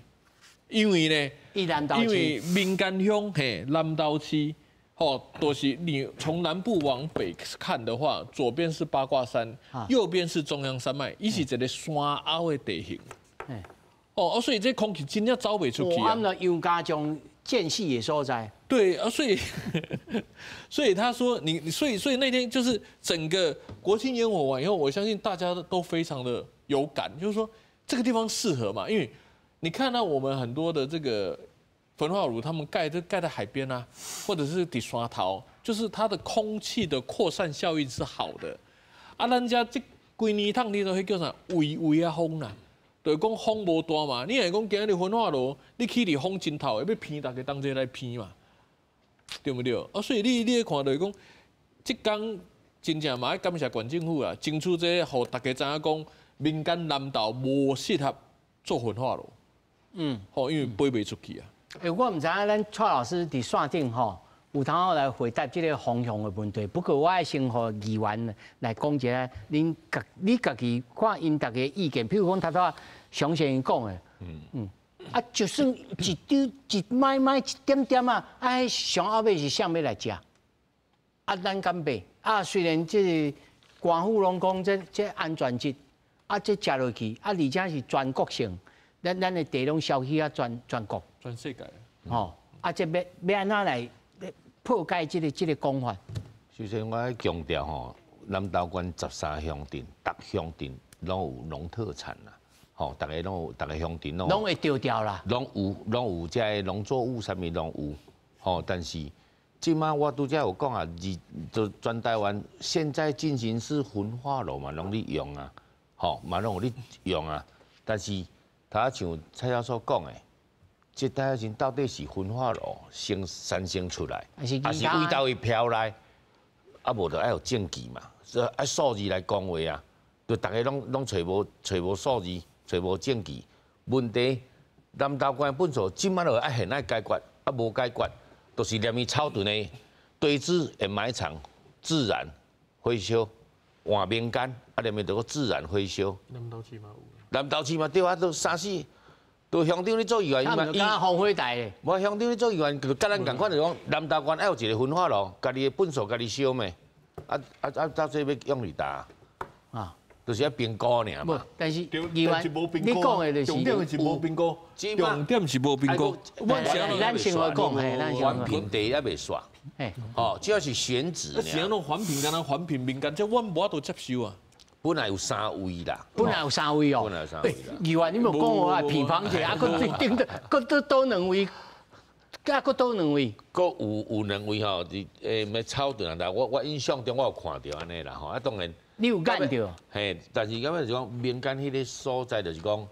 因为呢，因为民间乡嘿南投市，吼，都是你从南部往北看的话，左边是八卦山，右边是中央山脉，伊是一个山凹的地形。哦，所以这空气真正走袂出去啊。我杨家将建戏的所在。对啊，所以他说你，所以那天就是整个国庆烟火完以后，我相信大家都非常的有感，就是说这个地方适合嘛，因为你看到我们很多的这个焚化炉，他们盖都盖在海边啊，或者是伫山头，就是它的空气的扩散效应是好的。啊，咱遮这几年通你都彼叫啥微微仔风啦，就是讲风无大嘛。你若讲今日焚化炉，你起伫风真透，欲鼻，大家同齐来鼻嘛，对毋对？啊，所以你会看到讲，这工真正嘛爱感谢县政府啊，争取这予大家知影讲，民间南投无适合做焚化炉。吼，因为飞袂出去啊。欸，我毋知影咱蔡老师伫线顶吼，有通好来回答这个方向的问题。不过我爱先予议员来讲一下，恁家你家己看𪜶逐家意见，譬如讲头拄仔熊先生讲的，啊，就算一丢一买买一点点啊，啊，上后尾是啥欲来食？啊，咱敢买？啊，虽然这个官府拢讲这安全质，啊，这食落去，啊，而且是全国性，咱的地拢烧去啊，全国。全世界。吼，啊，这欲按怎来破解这个讲法？首先，我爱强调吼，南投县13乡镇，逐乡镇拢有农特产啦，吼，逐个拢有，逐个乡镇拢拢会著掉啦，拢有这个农作物，啥物拢有，吼，但是这马我拄才有讲啊，二就全台湾现在进行式焚化炉嘛，拢咧用啊，吼，嘛拢有咧用啊，但是头仔像蔡教授讲的，这戴仔到底是焚化炉先产生出来，还是还是为佗位飘来？啊，无就爱有证据嘛，所以爱数字来讲话啊，就逐家拢揣无数字，揣无证据。问题南投县粪扫这马就爱现爱解决，啊无解决，就是连伊草屯的堆置掩埋场自然火烧，换民间，啊连伊就阁自然火烧。南投市嘛有。南投市嘛对啊，都三四。就乡长咧做议员，伊嘛伊烽火台咧。无乡长咧做议员，就佮咱仝款，就讲南投县爱有一个焚化炉，家己的粪扫家己烧咩？啊啊啊！到这欲用伫佗？啊，就是爱评估尔嘛。但是议员，你讲的就是重点是无评估，重点是无评估。咱先来讲，嘿，咱环评地犹未煞。哦，主要是选址。是按怎环评，敢若环评民间，这阮无法度接受啊。本来有三位啦，本来有三位哦。本来有三位啦。议员，你无讲我啊，平房者啊，阁顶的，阁多多两位，啊，阁多两位。阁有两位吼，伫欲草屯啊，我印象中我有看著按呢啦吼，啊当然。你有见著？嘿，但是感觉就是讲民间彼个所在，就是讲，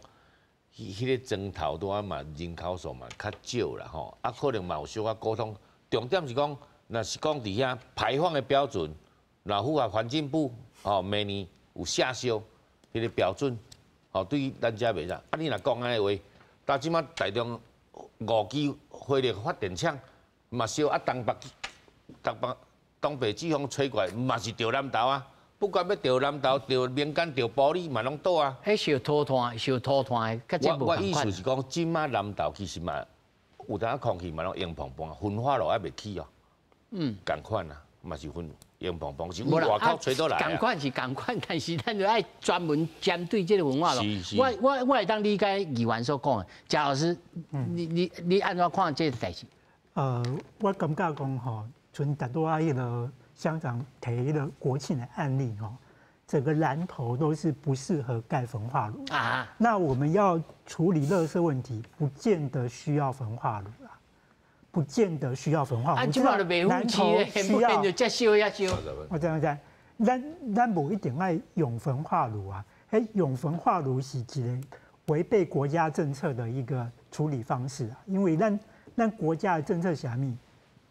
彼个庄头拄仔嘛人口数嘛较少啦吼，啊可能嘛有小可沟通。重点是讲，若是讲伫遐排放的标准，若符合环境部吼，每年有下修彼个标准，吼对咱遮袂使。啊，你若讲按呢话，到这马台中5基火力发电厂嘛烧啊，东北季风吹过来嘛是著南投啊。不管欲著南投、著民间、著埔里嘛拢倒啊。彼烧土炭、烧土炭的，佮这无我意思是讲，这马南投其实嘛有当空气嘛拢黄磅磅，焚化炉犹袂起哦。仝款啊，嘛是焚黄磅磅，是外口吹倒来。仝款是仝款，但是咱就爱专门针对这个焚化炉。我会当理解议员所讲的，贾老师，你按怎看这个代志？我感觉讲吼，从拄仔彼个乡长提彼个国庆的案例吼，整个南投都是不适合盖焚化炉啊。那我们要处理垃圾问题，不见得需要焚化炉啦，不见得需要焚化炉。啊，这马就袂好起需要就遮烧遐烧。我知我知，咱无一定爱用焚化炉啊。欸，用焚化炉是一个违背国家政策的一个处理方式啊，因为咱国家的政策是啥物？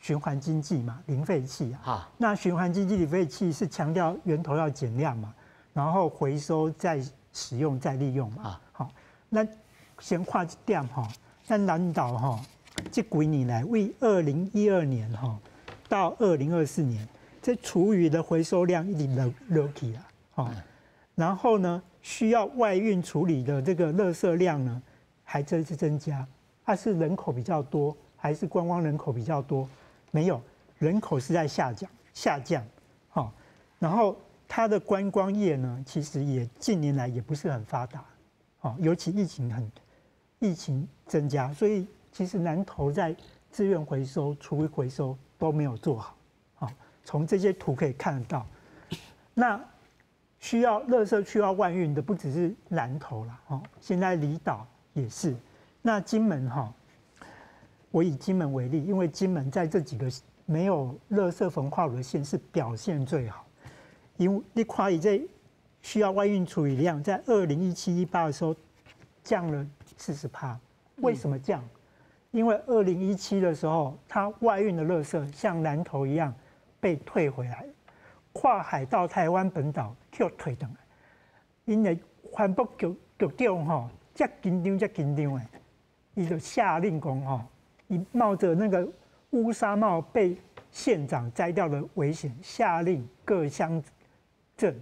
循环经济嘛，零废弃啊。那循环经济零废弃是强调源头要减量嘛，然后回收再使用再利用嘛。好，那先看一点吼，咱南投吼，这几年来，为2012年吼到2024年，这厨余的回收量一直落落去啦，吼，然后呢，需要外运处理的这个垃圾量呢，还在增加。它是人口比较多，还是观光人口比较多？没有，人口是在下降，下降，好，然后它的观光业呢，其实也近年来也不是很发达，哦，尤其疫情增加，所以其实南投在资源回收、厨余回收都没有做好，好，从这些图可以看得到。那需要垃圾需要外运的不只是南投了，哦，现在离岛也是。那金门哈，我以金门为例，因为金门在这几个没有垃圾焚化炉的县市表现最好，因为你看伊这需要外运处理量，在2017、18的时候降了40%。为什么降？因为二零一七的时候，它外运的垃圾像南投一样被退回来，跨海到台湾本岛予退转来，𪜶的环保局局长吼，遮紧张遮紧张的，伊就下令讲吼，伊冒着那个乌纱帽被县长摘掉的危险，下令各乡镇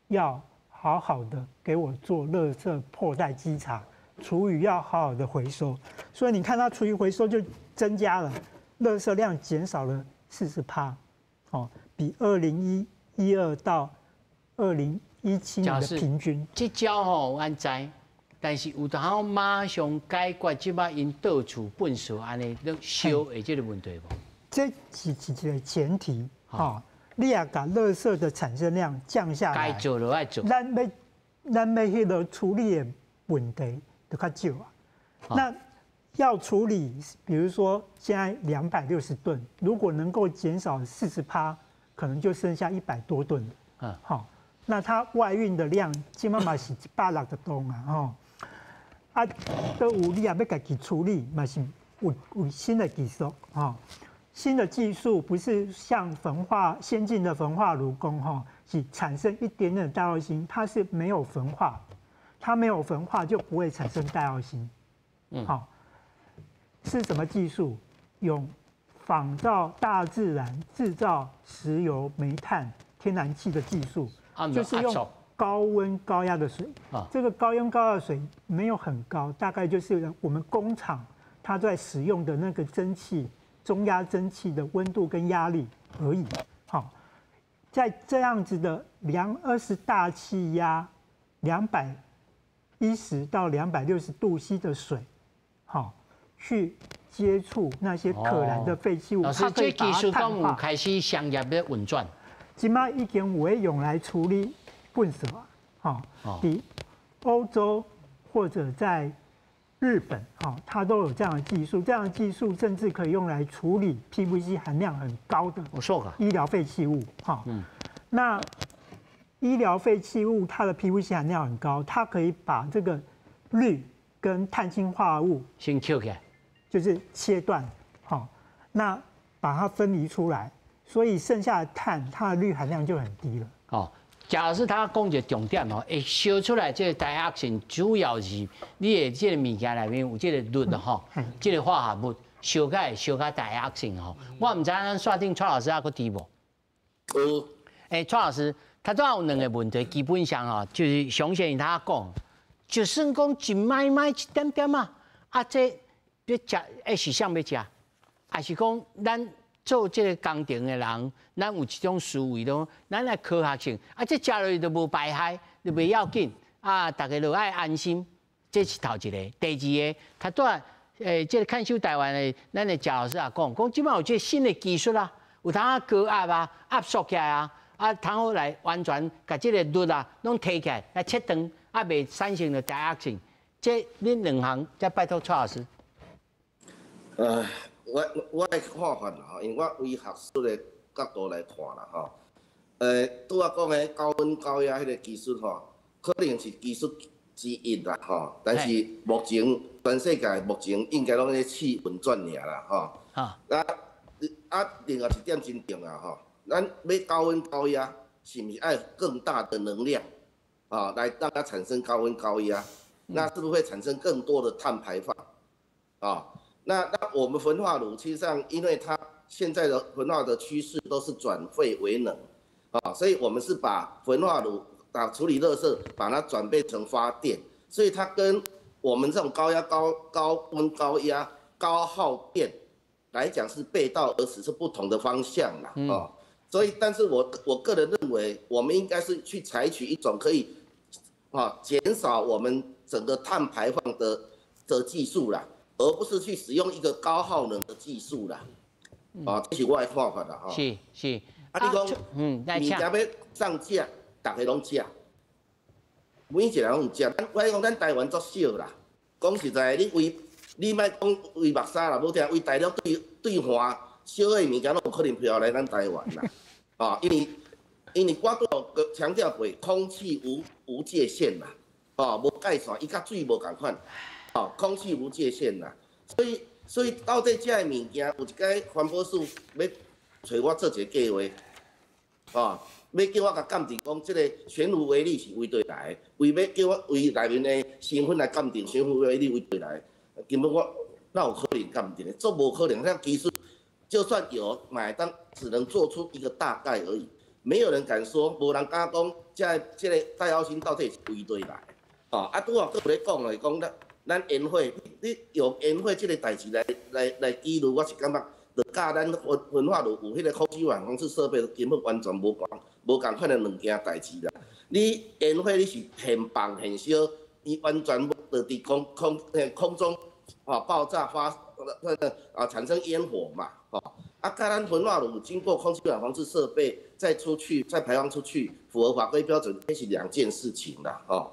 要好好的给我做垃圾破袋稽查，厨余要好好的回收。所以你看，它厨余回收就增加了，垃圾量减少了40%，哦，比2012到2017年的平均。這招吼阮知，但是有當馬上解決這擺𪜶到處糞埽按呢咧燒的這个問題無？這是一个前提，哈，你也共垃圾的產生量降下來，該做就愛做。咱欲彼个處理的問題就較少啊。那要處理，比如說現在260噸，如果能夠減少40%，可能就剩下100多噸。嗯，好，那它外運的量，起碼嘛是160噸啊，吼。啊，都有你也欲家己處理，嘛是有新的技術，吼。新的技術不是像焚化先進的焚化爐講吼，是產生一點點戴奧辛，它是沒有焚化，它沒有焚化就不會產生戴奧辛。好，是什麼技術？用仿照大自然製造石油、煤炭、天然氣的技術，就是用高溫高壓的水。這個高溫高壓水沒有很高，大概就是我們工廠它在使用的那個蒸汽。中壓蒸汽的溫度跟壓力而已。好，在這樣子的20大氣壓，210到260度 C 的水，好，去接觸那些可燃的廢棄物。老師，這技術敢有開始商業咧運轉？這馬已經有用來處理糞埽啊，吼，佇歐洲或者在日本，哈，它都有這樣的技術，這樣的技術甚至可以用來處理 PVC 含量很高的醫療廢棄物，哈。那醫療廢棄物它的 PVC 含量很高，它可以把這個氯跟碳氫化合物先抾起來，就是切斷，好，那把它分離出來，所以剩下的碳它的氯含量就很低了。哦。賈老師他講一個重點哦，會燒出來這個 dioxin 主要是你的這個物件內面有這個氯吼，這個化合物燒起來燒較 dioxin 吼。我毋知咱線頂蔡老師猶閣佇無？有。欸，蔡老師，他拄有兩個問題，基本上吼就是熊先生他講，就算講一擺擺一點點啊，啊這欲食，欸是啥欲食？還是講咱做這個工程的人，咱有一種思維咯，咱來科學性，啊，這食落去就無排害，就袂要緊，啊，大家就愛安心，這是頭一个。第二个，他拄仔，這个看守台灣的，咱的賈老師也講，講這擺有這個新的技術啊，有通高壓啊，壓縮起來啊，啊，通好來完全共這個氯啊，攏提起來，來切斷，啊，袂產生著 dioxin。這恁兩項，再拜託蔡老師。我的看法啦吼，因為我以學術的角度來看啦吼，拄仔講的高溫高壓彼個技術吼，可能是技術之一啦吼，但是目前全世界目前應該攏咧試運轉爾啦吼。啊，另外一點真重要吼，咱欲高溫高壓，是毋是愛更大的能量啊，來讓它產生高溫高壓？那是不是會產生更多的碳排放？啊？那我們焚化爐，其實上，因為它現在的焚化的趨勢都是轉廢為能，啊，所以我們是把焚化爐把處理垃圾，把它轉變成發電，所以它跟我們這種高壓、高高溫、高壓、高耗電來講是背道而馳，是不同的方向啦。哦，所以，但是我個人認為，我們應該是去採取一種可以啊減少我們整個碳排放的技術啦，而不是去使用一個高耗能的技術啦。啊，這是我的看法啦。是是。啊，你講，物件欲上架，逐家攏食，每一個人攏有食。我講咱台灣足少啦。講實在，你為你莫講為目沙啦，無聽為大陸對對岸小的物件攏有可能飄來咱台灣啦。啊，因為我都有強調過，空氣無界限啦，哦，無界線，伊佮水無仝款，哦，空氣無界限啦。所以到底這个物件，有一擺環保署欲揣我做一個計劃，哦，欲叫我共鑑定講，這個懸浮微粒是佗佗來，為欲叫我為內面的成分來鑑定懸浮微粒佗佗來，根本我哪有可能鑑定的？做無可能，這技術就算有，買單只能做出一個大概而已，沒有人敢說，無人敢講，這個戴奧辛到底是佗佗來，哦，啊，拄好閣有咧講的，講咱咱煙火，你用煙火這個代誌來記錄，我是感覺。就佮咱焚化爐有彼個空氣污染防治設備，根本完全無仝款的兩件代誌啦。你煙火你是現放現燒，伊完全就佇空中啊爆炸發那個啊產生煙火嘛，吼啊，佮咱焚化爐經過空氣污染防治設備再出去再排放出去，符合法規標準，這是兩件事情啦，吼。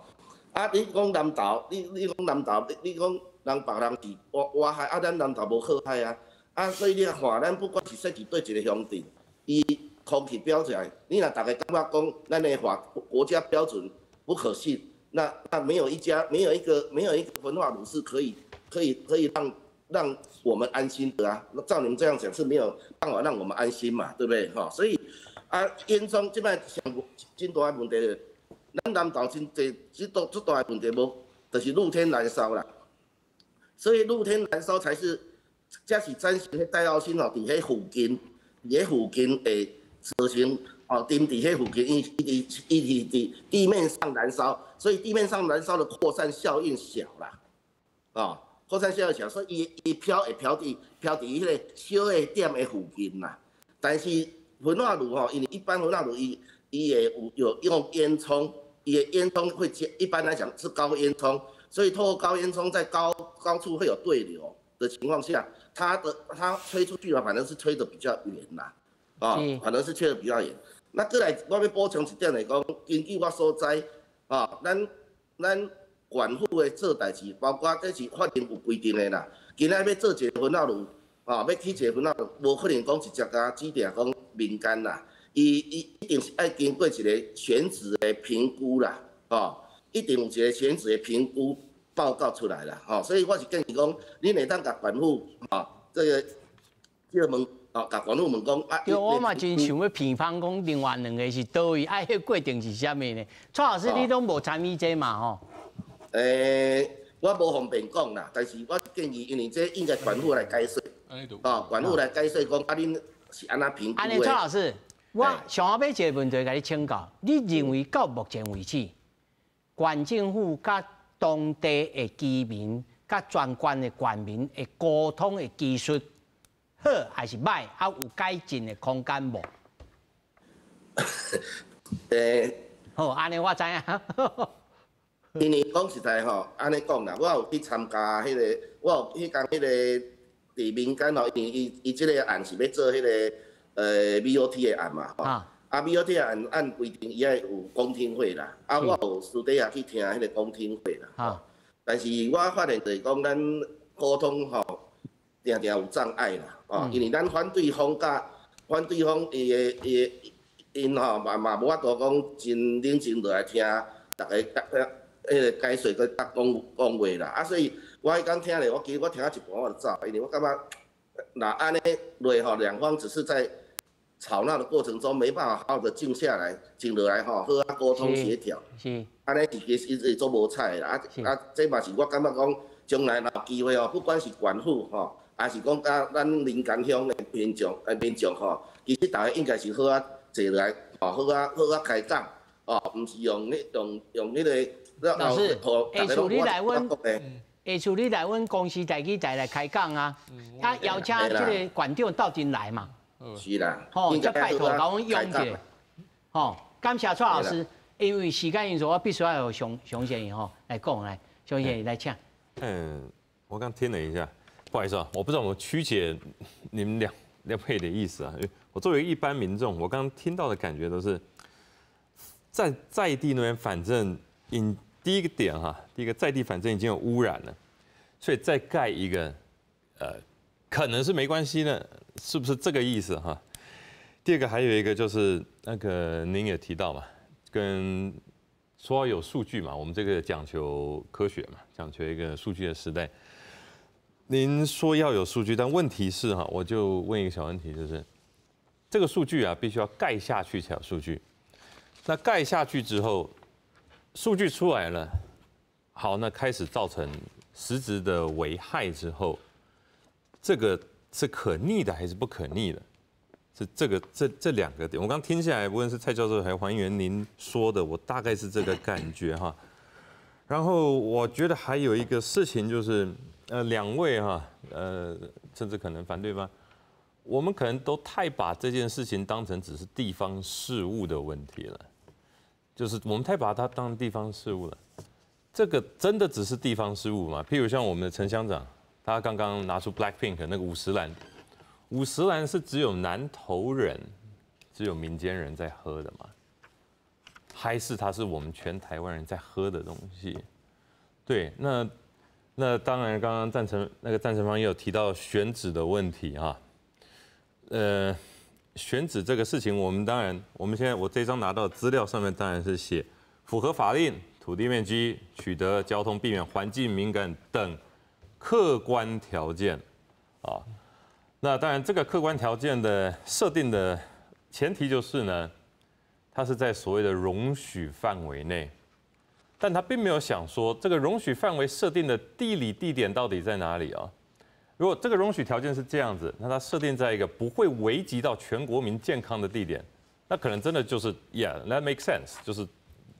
啊，你講南投，你講南投，你講人別人佇外海，啊，咱南投無靠海啊。啊，所以你看，咱不管是設佇佗一個鄉鎮，伊空氣標準，你若逐家感覺講咱的法國家標準不可信，那沒有一家沒有一個沒有一個焚化爐是可以讓我們安心的啊。那照你們這樣講是沒有辦法讓我們安心嘛，對不對？哈，所以啊，煙囪這擺上真大的問題，咱南投真濟這大這大的問題無，就是露天燃燒啦。所以露天燃燒才是。這是產生彼戴奧辛吼，佇彼附近，佇彼附近會造成哦，沉佇彼附近，伊佇地面上燃燒，所以地面上燃燒的擴散效應小啦，哦，擴散效應小，所以伊飄會飄佇彼個小的點的附近啦。但是焚化爐吼，因為一般焚化爐伊會有用煙囪，伊的煙囪會接，一般來講是高煙囪，所以透過高煙囪在高處會有對流的情況下，它吹出去了，反正是吹得比較遠啦，啊，反正是吹得比較遠。那閣來，我欲補充一點來講，根據我所知，啊，咱縣府的做代誌，包括這是法令有規定的啦。今仔欲做一个焚化爐，啊，欲起一个焚化爐，無可能講直接共指定講民間啦，伊一定是愛經過一個選址的評估啦，哦，一定有一個選址的評估報告出來啦，吼，所以我是建議講，恁會當共縣府，啊，這個問，啊，共縣府問講啊。對，我嘛真想欲評判講，另外兩个是佗位，啊，彼個過程是啥物呢？蔡老師，你攏無參與這嘛？吼？我無方便講啦，但是我建議，因為這應該縣府來解說，哦，縣府來解說講，啊，恁是按怎評估的？按呢，蔡老師，我上後尾一個問題共你請教，你認為到目前為止，縣政府佮當地的居民、佮全縣的縣民的溝通的技術好還是䆀？啊，有改進的空間無？好，按呢我知影。因為講實在吼，按呢講啦，我有去參加彼個，我有去共彼個佇民間吼，因為伊這個案是欲做彼個BOT 的案嘛，吼，啊 BOT 的案按規定伊愛有公聽會啦，啊我有私底下去聽彼個公聽會啦，但是我發現就是講咱溝通吼，定定有障礙啦，哦，因為咱反對方佮反對方伊的𪜶吼嘛無法度講真冷靜落來聽逐家彼個解說閣講講話啦，啊，所以我彼工聽咧，我其實我聽到一半我就走，因為我感覺若按呢落吼，兩方只是在吵鬧的過程中，沒辦法好好的靜下來，靜落來吼，好好溝通協調。按呢其實會做無彩啦，啊啊，這嘛是我感覺講，將來若有機會吼，不管是縣府吼，還是講佮咱民間鄉的民眾吼，其實逐家應該是好好坐落來，吼，好好好好開講。哦，毋是用迄用用彼个。老师，下次你来阮，下次你来阮公视台语台来开讲啊，啊邀请这个馆长斗阵来嘛。是啦。吼，才拜托共阮用一下。吼，感谢蔡老师，因为时间因素，我必须要予熊熊先生吼来讲来，熊先生来请。嗯，我刚听了一下，不好意思啊，我不知道我曲解你们两位的意思啊，因为我作为一般民众，我刚刚听到的感觉都是在在地那边，反正因第一个点哈，第一个在地反正已经有污染了，所以再盖一个，可能是没关系的，是不是这个意思哈？第二个还有一个就是那个您也提到嘛，跟说有数据嘛，我们这个讲求科学嘛，讲求一个数据的时代。您说要有数据，但问题是哈，我就问一个小问题，就是这个数据啊，必须要盖下去才有数据。那盖下去之后，数据出来了，好，那开始造成实质的危害之后，这个是可逆的还是不可逆的？是这个这两个点，我刚听下来，无论是蔡教授还是黄议员您说的，我大概是这个感觉哈。然后我觉得还有一个事情就是，两位哈，甚至可能反对方，我们可能都太把这件事情当成只是地方事务的问题了，就是我们太把它当地方事务了。这个真的只是地方事务吗？譬如像我们的陈乡长，他刚刚拿出 Blackpink 那个五十岚。五十岚是只有南投人、只有民间人在喝的吗？还是它是我们全台湾人在喝的东西？对，那当然，刚刚赞成方也有提到选址的问题哈。选址这个事情，我们当然，我们现在我这张拿到的资料上面当然是写符合法令、土地面积、取得交通、避免环境敏感等客观条件啊。那当然，这个客观条件的设定的前提就是呢，它是在所谓的容许范围内，但他并没有想说这个容许范围设定的地理地点到底在哪里啊？如果这个容许条件是这样子，那它设定在一个不会危及到全国民健康的地点，那可能真的就是，Yeah，that makes sense，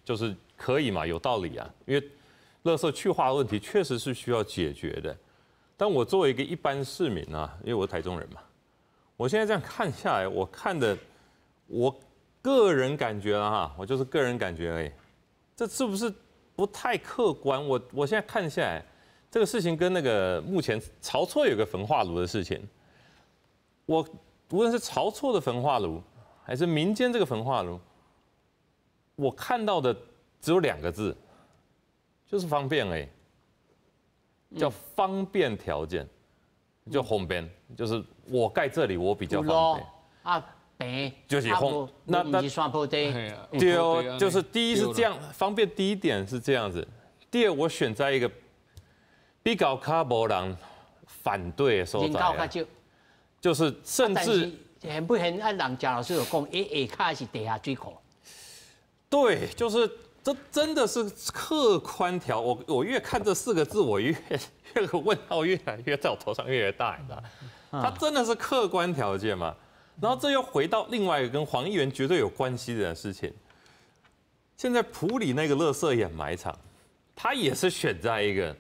就是可以嘛，有道理啊，因为垃圾去化的问题确实是需要解决的。但我作为一个一般市民啊，因为我是台中人嘛，我现在这样看下来，我看的，我个人感觉了哈，我就是个人感觉而已，这是不是不太客观？我现在看下来，这个事情跟那个目前晁错有个焚化炉的事情，我无论是晁错的焚化炉，还是民间这个焚化炉，我看到的只有两个字，就是方便而已。叫方便条件，叫方便，就是我盖这里我比较方便啊，平就是方，那是山坡地，对哦，就是第一是这样方便，第一点是这样子，第二我选在一个比较较无人反对的所在，就是甚至很不很按人贾老师有讲，伊下跤是地下水库，对，就是。这真的是客观条，我越看这四个字，我越问号越来越在我头上越来越大，你知道？它真的是客观条件吗？然后这又回到另外一个跟黄议员绝对有关系的事情。现在埔里那个垃圾掩埋场，它也是选在一个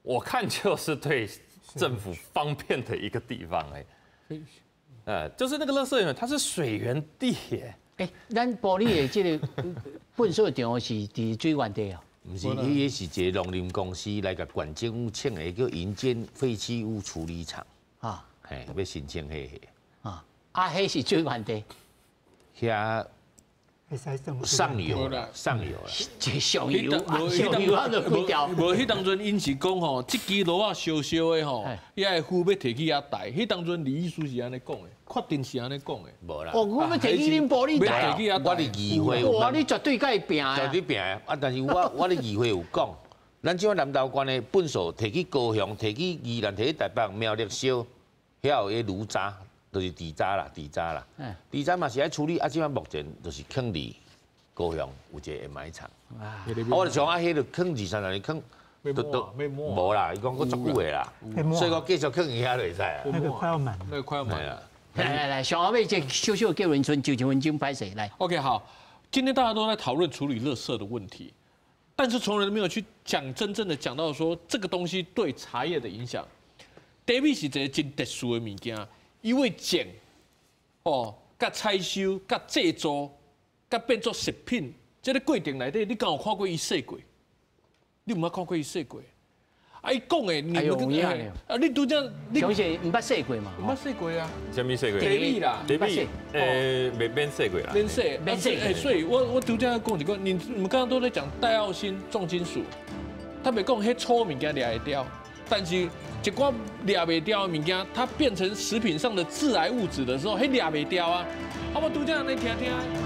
我看就是对政府方便的一个地方，哎，就是那个垃圾掩，它是水源地耶。哎，咱埔里的这个粪扫场是伫水源地哦？毋是，彼个是一个农林公司来共县政府请的，叫营建废弃物处理厂。啊，嘿，欲申请彼个。啊，啊，彼是水源地。遐上游啦，上游啦。这上游，上游啊，就几条。无，彼当阵𪜶是讲吼，这支炉仔烧烧的吼，遐个灰欲提去遐台。彼当阵李医师是按呢讲的，确定是按呢讲的。无啦。哦，我欲提去恁埔里台。我伫议会。哇，你绝对共伊拼绝对拼啊！但是我伫议会有讲，咱这南投县的粪扫提去高雄、提去宜兰、提去台北、苗栗烧，遐有个炉渣，就是底渣啦，底渣啦。底渣嘛是爱处理，啊，这摆目前就是囥伫高雄有一个掩埋场。我就想啊，彼个囥二三十年，囥都无啦，伊讲阁足久的啦，所以讲继续囥伫遐就会使啊。那个快要满，那个快要满了。来来来，上后尾这小小结论，剩就一分钟，歹势来。 OK，好，今天大家都在讨论处理垃圾的问题，但是从来都没有去讲真正的讲到说这个东西对茶叶的影响。茶米是一个真特殊的物件，因为种哦，佮采收、佮制作、佮变做食品，这个过程内底，你敢有看过伊洗过？你毋捌看过伊洗过？啊，伊讲的，你们啊，你拄才，你讲是毋捌洗过嘛？毋捌洗过啊？啥物洗过？茶米啦，茶米，免洗过啦。免洗，免洗。欸，所以我拄才讲一个，你们刚刚都在讲戴奥辛重金属，他袂讲彼粗物件掠会掉，但是一寡掠袂掉的物件，它变成食品上的致癌物质的时候，彼掠袂掉啊。啊，我拄才按呢听听。